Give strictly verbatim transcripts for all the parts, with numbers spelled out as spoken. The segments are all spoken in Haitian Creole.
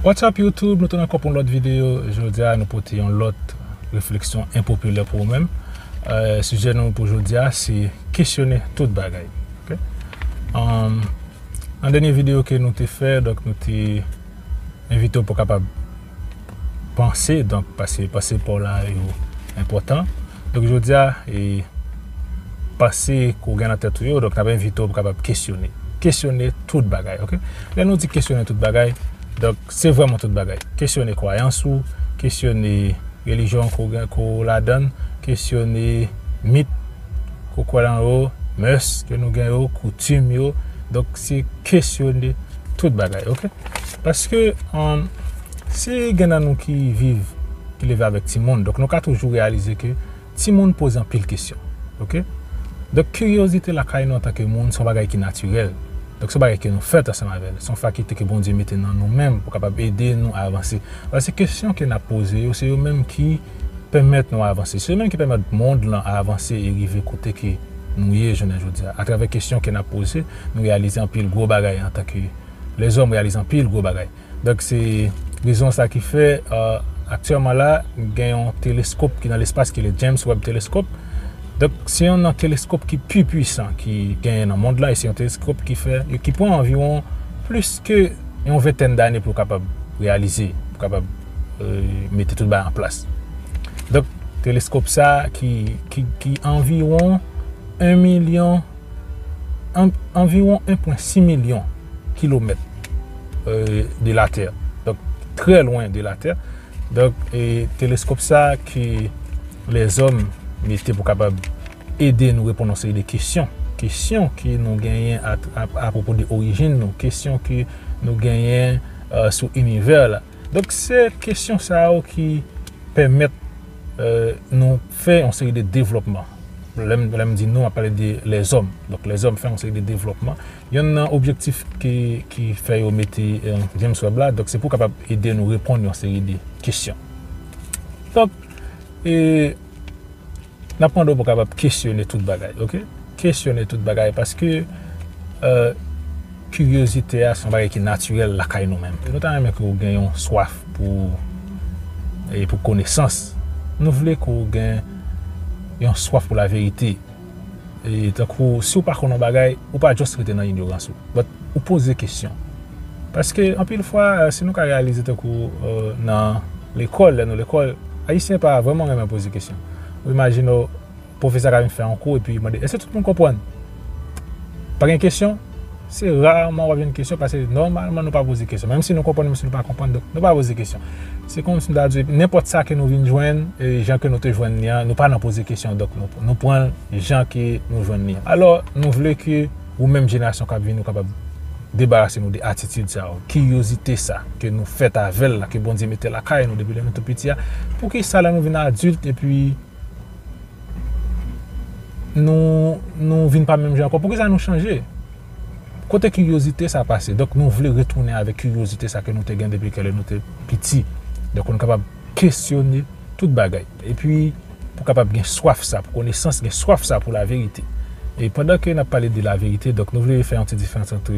What's up YouTube? Nou tounen ankò pou yon lòt videyo. Jodi a nou pote yon lòt refleksyon enpopilè pou ou menm. Euh, sijè nou pou jodi a se kesyone tout bagay. Ok? Um, nan dènye videyo ke nou te fè, donk nou te envite w pou kapab panse, donk paske panse pa w la yo enpòtan. Donk jodi a, e, panse ke w gen nan tèt ou yo, donk n ap envite w pou kapab kesyone. Kesyone tout bagay, ok? Lè nou di kesyone tout bagay, donk se vrèman tout bagay. Kesyone kwayans ou, kesyone relijyon ke w gen, ke w ladan, kesyone mit ke w kwè nan yo, mès ke nou gen yo, koutim yo. Donk se kesyone tout bagay, ok? Paske, um, si gen nan nou ki viv, ki leve avèk timoun, donk nou ka toujou reyalize ke timoun poze anpil kesyon. Ok? Donk, kiryozite lakay nou antanke moun, se yon bagay ki natirèl. Donk, se yon bagay ke nou fèt ansanm avè l. Se yon fakilite ke Bondye mete nan nou menm pou kapab ede nou avanse. Paske kesyon ke n ap poze yo, se yo menm ki pèmèt nou avanse. Se yo menm ki pèmèt mond lan avanse e rive kote ke nou ye jounen jodi a. Atravè kesyon ke n ap poze, nou reyalize anpil gwo bagay antanke lèzòm, reyalize anpil gwo bagay. Donk, se rezon sa ki fè, euh, aktyèlman la, gen yon teleskop ki nan lespas ki le James Webb Telescope. Donk, se yon nan teleskop ki pi pwisan ki genyen nan mond lan, e se yon teleskop ki fè, ki pran anviwon plis ke yon ventèn dane pou kapab reyalize, pou kapab, euh, mete tout bagay an plas. Donk, teleskop sa ki, ki, ki anviwon en milyon, an-, anviwon en pwen sis milyon kilomèt, euh, de la Terre. Donk, trè lwen de la Terre. Donk, e, teleskop sa ke lèzòm mete pou kapab ede nou reponn yon seri de kesyon. Kesyon ke nou genyen a, a, apwopo de orijin nou, kesyon ke nou genyen, euh, sou inivè la. Donk, se kesyon sa yo ki pèmèt, euh, nou fè yon seri de devlòpman. Lè m, lè m di nou, m ap pale de lèzòm. Donk, lèzòm fè yon seri de devlòpman. Yonn nan objektif ki, ki fè yo mete, euh, James Webb la, donk, se pou kapab ede nou reponn yon seri de kesyon. Donk, e, n ap mande w pou kapab kesyone tout bagay, ok? Kesyone tout bagay, paske, euh, kiryozite a se yon bagay ki natirèl lakay nou menm. E nou ta renmen ke w gen yon swaf pou, e pou konesans. Nou vle ke w gen yon swaf pou laverite. E tankou, si w pa konn yon bagay, ou pa just rete nan inyorans ou. But ou poze kesyon. Paske, anpil fwa, euh, si nou ka reyalize tankou, euh, nan lekòl, lè nou lekòl, Ayisyen pa vrèman renmen poze kesyon. Ou imajine w, pwofesè ka vin fè yon kou epi mande, èske tout moun konprann? Pa gen kesyon? Se raman w ap jwenn kesyon, paske nòmalman nou pa poze kesyon. Menm si nou konprann, menm si nou pa konprann, donk nou pa poze kesyon. Se kòmsi m ta di, nenpòt sa ke nou vin jwenn, e jan ke nou te jwenn li an, nou pa nan poze kesyon, donk nou, nou pran l jan ke nou jwenn li an. Alò, nou vle ke ou menm jenerasyon k ap vini, ou kapab debarase nou de atitid sa yo, kiryozite sa ke nou fèt avè l la, ke Bondye mete lakay nou depi lè nou tou piti a. Poukisa lè nou vin adilt epi nou, nou vin pa menm jan ankò? Poukisa nou chanje? Kote kiryozite sa pase? Donk, nou vle retounen avèk kiryozite sa ke nou te gen depi ke lè nou te piti. Donk, nou kapab kesyone tout bagay. Epi, pou kapab gen swaf sa pou konesans, gen swaf sa pou laverite. E pandan ke n ap pale de laverite, donk, nou vle fè yon ti diferans ant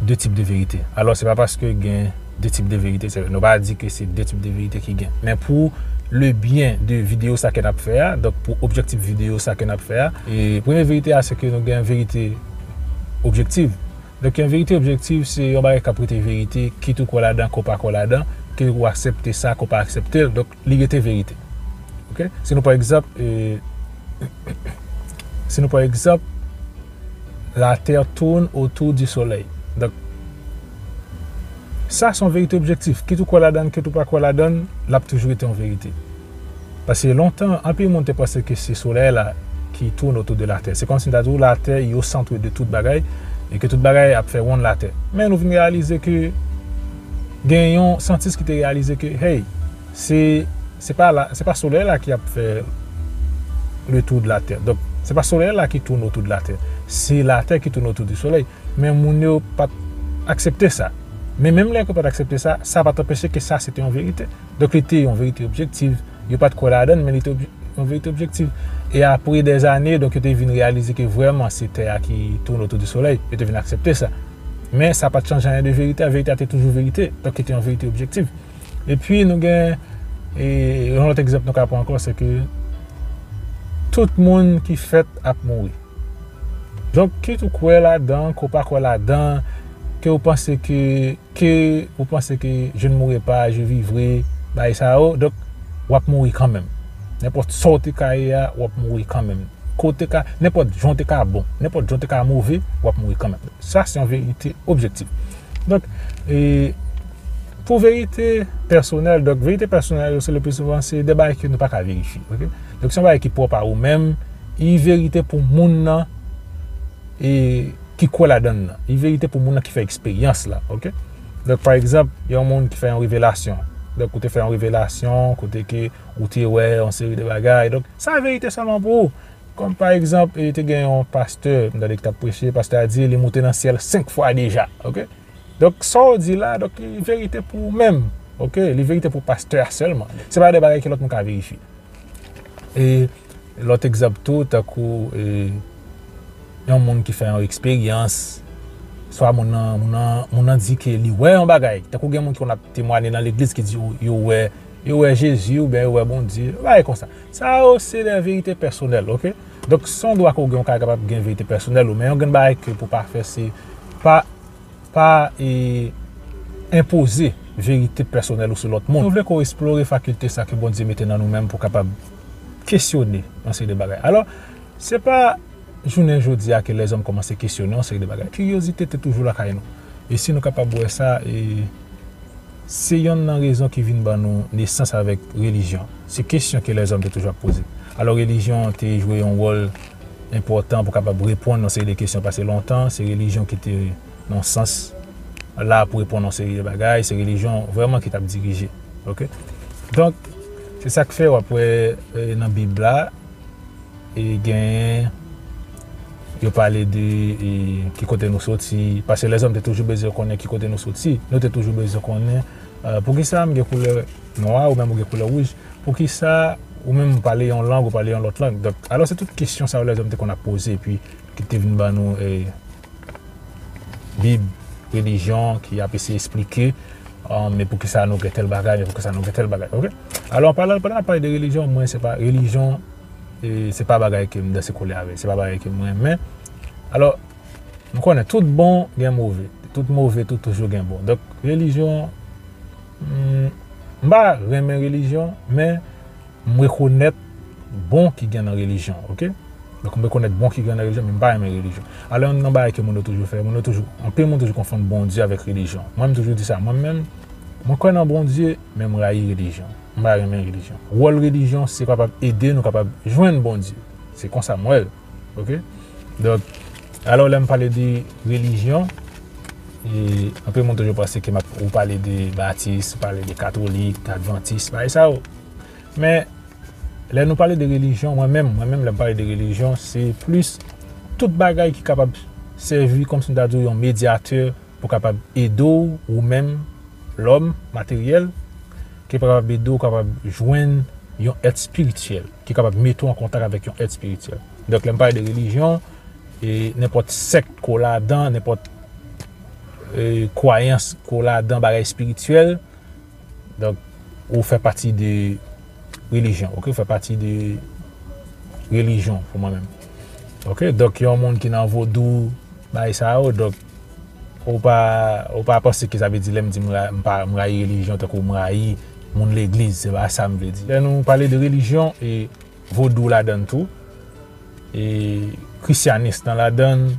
de tip de verite. Alò, se pa paske gen de tip de verite, se, nou pa di ke se de tip de verite ki gen. Men pou le byen de videyo sa ke n ap fè a, donk pou objektif videyo sa ke n ap fè a, e premye verite a, se ke nou gen verite objektif. Donk, yon verite objektif, se yon bagay k ap rete verite, kit ou kwè ladan, ke w pa kwè ladan, ke w aksepte sa, ke w pa aksepte l. Donk, li rete verite. Ok? Si nou pran egzanp, e, si nou pran egzanp, Latè tourne autour du soleil. Donk, sa se yon verite objektif. Kit ou kwè ladan, kit ou pa kwè ladan, l ap toujou rete yon verite. Paske lontan, anpil moun te panse ke se solèy la ki tourne autour de la Terre. Se kòmsi m ta di w, Latè, e au centre de tout bagay, e ke tout bagay ap fè wonn Latè. Men nou vin reyalize ke gen yon syantis ki te reyalize ke, hey, se, se pa la, se pa solèy la ki ap fè le tour de la Terre. Donk, se pa solèy la ki tourne autour de la Terre. Se Latè ki tourne autour du soleil. Men moun yo pa t aksepte sa. Men menm lè ke yo pa t aksepte sa, sa pa t anpeche ke sa se te yon verite. Donk, li te yon verite objektif. Yo pa t kwè ladan l, men li te obje-, yon verite objektif. E apre dèzane, donk, yo te vin reyalize ke vrèman se tè a ki tourne autour du soleil. Yo te vin aksepte sa. Men sa pa t chanje anyen de verite a, verite a te toujou verite, donk ki te yon verite objektif. Epi nou gen, e, yon lòt egzanp nou ka pran ankò, se ke tout moun ki fèt ap mouri. Donk, kit ou kwè ladan, ke w pa kwè ladan, ke w panse ke, ke ou panse ke je ne mourrai pas, je vivrai, bagay sa yo, donk, w ap mouri kanmenm. Nenpòt sa w te ka ye a, w ap mouri kanmenm. Kote ka, nenpòt jan w te ka bon, nenpòt jan w te ka move, w ap mouri kanmenm. Sa, se yon verite objektif. Donk, e, pou verite pèsonèl, donk, verite pèsonèl yo, se le pli souvan, se de bagay ke nou pa ka verifye, oke? Donk, se yon bagay ki pwòp a ou menm, li verite pou moun nan, e, ki kwè ladan l nan. Li verite pou moun nan ki fè eksperyans la, oke? Donk, pa egzanp, yon moun ki fè yon revelasyon. Donk, ou te fè yon revelasyon, kote ke ou te wè yon seri de bagay. Donk, sa verite sèlman pou ou. Kòm pa egzanp, e, te gen yon pastè, m tande ki t ap preche, pastè a di li moute nan syèl senk fwa deja, oke? Donk, sa w di la, donk, li verite pou ou menm, oke? Li verite pou pastè a sèlman. Se pa de bagay ke lòt moun ka verifye. E lòt egzanp tou, tankou, e, yon moun ki fè yon eksperyans, swa moun nan, moun nan, moun nan di ke li wè yon bagay. Tankou gen moun ki konn ap temwaye nan legliz ki di yo, yo wè, yo wè Jezi oubyen yo wè Bondye, bagay konsa. Sa yo se de verite pèsonèl, oke? Donk, se yon dwa ke w gen, w ka kapab gen verite pèsonèl ou, men yon grenn bagay ke pou w pa fè, se pa, pa, e, enpoze verite pèsonèl ou sou lòt moun. Nou vle ke w eksplore fakilte sa ke Bondye mete nan nou menm pou w kapab kesyone yon seri de bagay. Alò, se pa jounen jodi a ke lèzòm kòmanse kesyone yon seri de bagay. Kiryozite te toujou lakay nou. E si nou kapab wè sa, e, se yonn nan rezon ki vin ban nou nesans avèk relijyon. Se kesyon ke lèzòm te toujou ap poze. Alò, relijyon te jwe yon wòl enpòtan pou kapab reponn yon seri de kesyon, paske lontan, se relijyon ki te, nan sans, la pou reponn yon seri de bagay, se relijyon vrèman ki t ap dirije. Oke? Donk, se sa k fè w ap wè, e, nan Bib la, e genyen, yo pale de, e, ki kote nou soti, paske lèzòm te toujou bezwen konnen ki kote nou soti. Nou te toujou bezwen konnen, e, poukisa m gen koulè nwa, ou menm ou gen koulè wouj, poukisa ou menm ou pale yon lang, ou pale yon lòt lang. Donk, alò se tout kesyon sa yo lèzòm te konn ap poze, epi ki te vin ban nou, e, Bib, relijyon, ki ap eseye eksplike, um, men poukisa nou gen tèl bagay, men poukisa nou gen tèl bagay, oke? Alò, pandan, pandan n ap pale de relijyon, mwen, se pa relijyon, e, se pa bagay ke m danse kole avè, se pa bagay ke m renmen. Alò, m konnen tout bon gen move, tout move tou toujou gen bon. Donk, relijyon, mm, m pa renmen relijyon, men m rekonèt bon ki gen nan relijyon, oke? Donk, m rekonèt bon ki gen nan relijyon, men m pa renmen relijyon. Alò, youn nan bagay ke moun yo toujou fè, moun yo toujou, anpil moun toujou konfonn Bondye avèk relijyon. Mwen, m toujou di sa, mwen menm, mwen kwè nan Bondye, men m rayi relijyon. M pa renmen relijyon. Wòl relijyon, se kapab ede nou kapab jwenn Bondye. Se konsa m wè l, oke? Donk, alò, lè m pale de relijyon, e anpil moun toujou panse ke m ap, ou pale de batis, ou pale de katolik, advantis, bagay sa yo. Men, lè nou pale de relijyon, mwen menm, mwen menm, lè m pale de relijyon, se plis tout bagay ki kapab sèvi, kòmsi m ta di w, yon medyatè pou kapab ede w, ou menm, lòm, materyèl, ki kapab ede w kapab jwenn yon èt espirityèl, ki kapab mete w an kontak avèk yon èt espirityèl. Donk, lè m pale de relijyon, e nenpòt sèk ke w ladan, nenpòt, e, kwayans ke w ladan, bagay espirityèl, donk, ou fè pati de relijyon, oke? Ou fè pati de relijyon pou mwen menm. Oke? Donk, yon moun ki nan vodou, bagay sa yo, donk, ou pa, ou pa panse ke sa vle di lè m di m ra-, m pa, m rayi relijyon, tankou m rayi moun legliz, se pa sa m vle di. Lè nou pale de relijyon, e vodou ladan l tou, e krisyanis nan ladan l,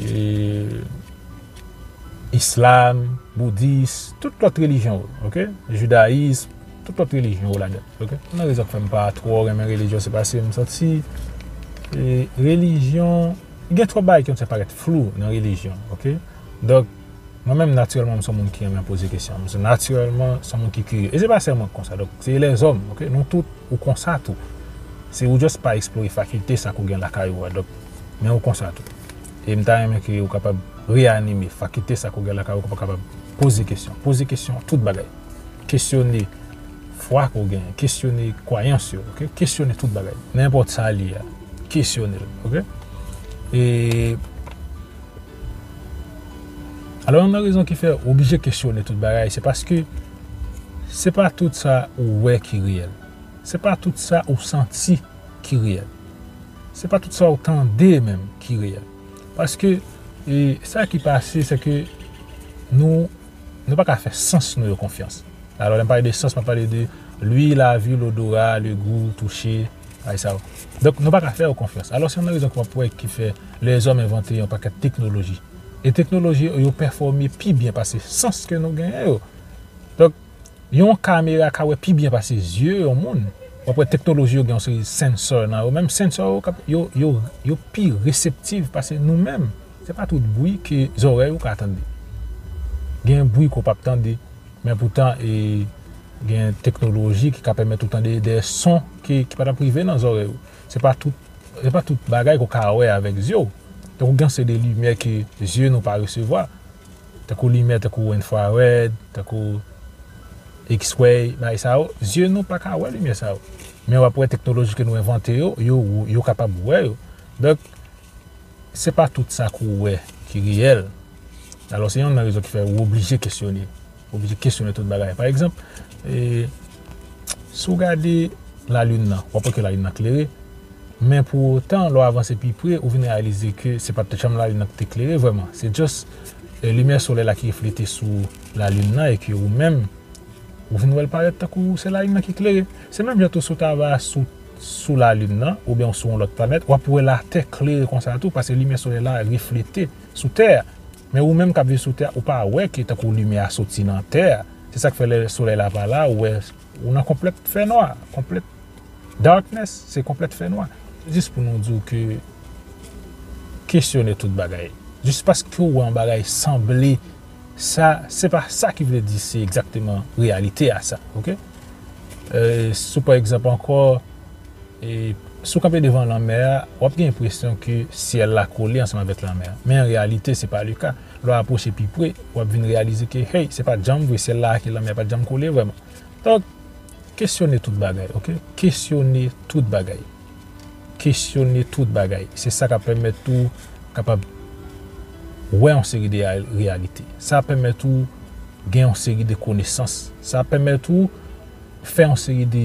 e islam, boudis, tout lòt relijyon yo, oke? Jidayis, tout lòt relijyon yo ladan, oke? Nan rezon k fè m pa twò renmen relijyon, se paske m santi, e, relijyon, gen twòp bagay ki konn fè parèt flou nan relijyon, oke? Donk, mwen menm, natirèlman, m se yon moun ki renmen poze kesyon. M se natirèlman, se yon moun ki kirye. E se pa sèl mwen ki konsa. Donk, se lèzòm, oke? Nou tout, ou konsa tou. Se ou just pa eksplore fakilte sa ke w gen lakay ou a. Donk, men ou konsa tou. E m ta renmen ke ou kapab reyanime fakilte sa ke w gen lakay ou, pou w kapab poze kesyon. Poze kesyon, tout bagay. Kesyone fwa ke w genyen. Kesyone kwayans yo, oke? Kesyone tout bagay. Nenpòt sa li ye a. Kesyone l, oke? E, Alò, youn nan rezon ki fè w oblije kesyone tout bagay, se paske se pa tout sa ou wè ki reyèl. Se pa tout sa ou santi ki reyèl. Se pa tout sa ou tande menm ki reyèl. Paske, e, sa ki pase, se ke nou, nou pa ka fè sans nou yo konfyans. Alò, lè m pale de sans, m ap pale de lwi, lavi, lodora, le gou, touche, bagay sa yo. Donk, nou pa ka fè yo konfyans. Alò, se youn nan rezon ke w ap wè ki fè lèzòm envante yon pakèt teknoloji. E teknoloji yo, yo pèfòme pi byen pase sans ke nou genyen yo. Donk, yon kamera ka wè pi byen pase zye yon moun. W ap wè teknoloji yo gen yon seri sensor nan yo. Menm sensor yo, yo, yo, yo pi reseptif pase nou menm. Se pa tout bri ke zòrèy ou ka tande. Gen bri ke w p ap tande. Men poutan, e, gen teknoloji ki ka pèmèt ou tande de son ki, ki pa t ap rive nan zòrèy ou. Se pa tout, se pa tout bagay ke w ka wè avèk zye w. Tankou gen yon seri de limyè ke zye nou pa resevwa. Tankou limyè, tankou enfrared, tankou X-ray, bagay sa yo. Zye nou pa ka wè limyè sa yo. Men w ap wè teknoloji ke nou envante yo, yo, yo kapab wè yo. Donk, se pa tout sa ke w wè ki reyèl. Alò, se youn nan rezon ki fè ou oblije kesyone. Ou oblije kesyone tout bagay. Pa egzanp, e, si w gade lalin nan, w ap wè ke lalin nan klere, men pou otan, lè w avanse pi pre, ou vin reyalize ke se pa t janm lalin nan ki te klere vrèman. Se just, e, limyè solèy la ki reflete sou lalin nan e ke ou menm, ou vin wè l parèt tankou se lalin nan ki klere. Se menm jan tou si w ta va sou, sou lalin nan, oubyen sou yon lòt planèt, w ap wè latè klere konsa tou, paske limyè solèy la reflete sou tè a. Men ou menm k ap viv sou tè a, ou pa wè ke tankou limyè a soti nan tè a. Se sa k fè lè solèy la pa la, ou wè, ou nan konplèt fènwa, konplèt darkness, se konplèt fènwa. Jis pou nou di w ke kesyone tout bagay. Jis paske w wè yon bagay sanble sa, se pa sa ki vle di se egzakteman reyalite a sa, oke? E, si w, pa egzanp ankò, e, si w kanpe devan lanmè a, w ap gen enpresyon ke syèl la kole ansanm avèk lanmè a. Men an reyalite, se pa le ka. Lè w apwoche pi pre, w ap vin reyalize ke, hey, se pa t janm vre, syèl la ak lanmè a pa t janm kole vrèman. Donk, kesyone tout bagay, oke? Kesyone tout bagay. Kesyone tout bagay. Se sa k ap pèmèt ou kapab wè yon seri de real-, reyalite. Sa ap pèmèt ou gen yon seri de konesans. Sa ap pèmèt ou fè yon seri de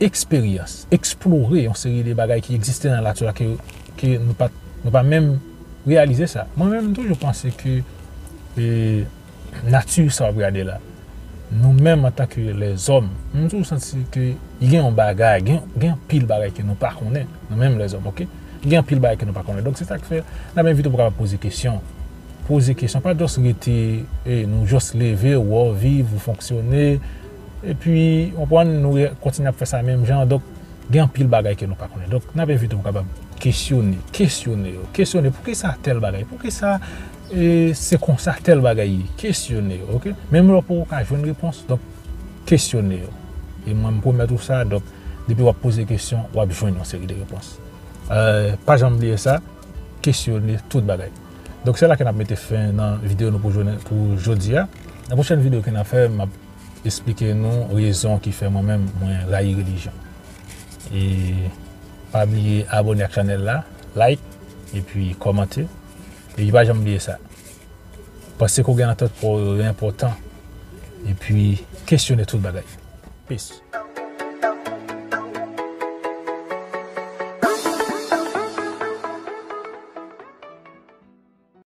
eksperyans, eksplore yon seri de bagay ki egziste nan nati a ke, ke nou pa, nou pa menm reyalize sa. Mwen menm, m toujou panse ke, e, nati sa w ap gade la, nou menm antanke lèzòm, m toujou santi ke gen yon bagay, gen, gen anpil bagay ke nou pa konnen, nou menm lèzòm, oke? Gen anpil bagay ke nou pa konnen. Donk, se sa k fè, n ap envite w pou w kapab poze kesyon. Poze kesyon, pa just rete, e, nou just leve, w wè w viv, ou fonksyone, epi, w konprann, nou re-, kontinye ap fè sa menm jan. Donk, gen anpil bagay ke nou pa konnen. Donk, n ap envite w pou w kapab kesyone, kesyone yo, kesyone poukisa tèl bagay, poukisa, e, se konsa tèl bagay ye, kesyone yo, oke? Menm lè w poko ka jwenn repons, donk, kesyone yo. E mwen, m pwomèt ou sa, donk, depi w ap poze kesyon, w ap jwenn yon seri de repons. E, pa janm bliye sa, kesyone tout bagay. Donk, se la ke n ap mete fen nan videyo nou pou jounen, pou jodi a. Nan pwochèn videyo ke n ap fè, m ap esplike nou rezon ki fè mwen menm mwen rayi relijyon. E pa bliye abòne ak chanèl la, like, epi kòmante. Epi pa janm bliye sa. Panse ke w gen nan tèt pa w yo enpòtan. Epi kesyone tout bagay. Peace.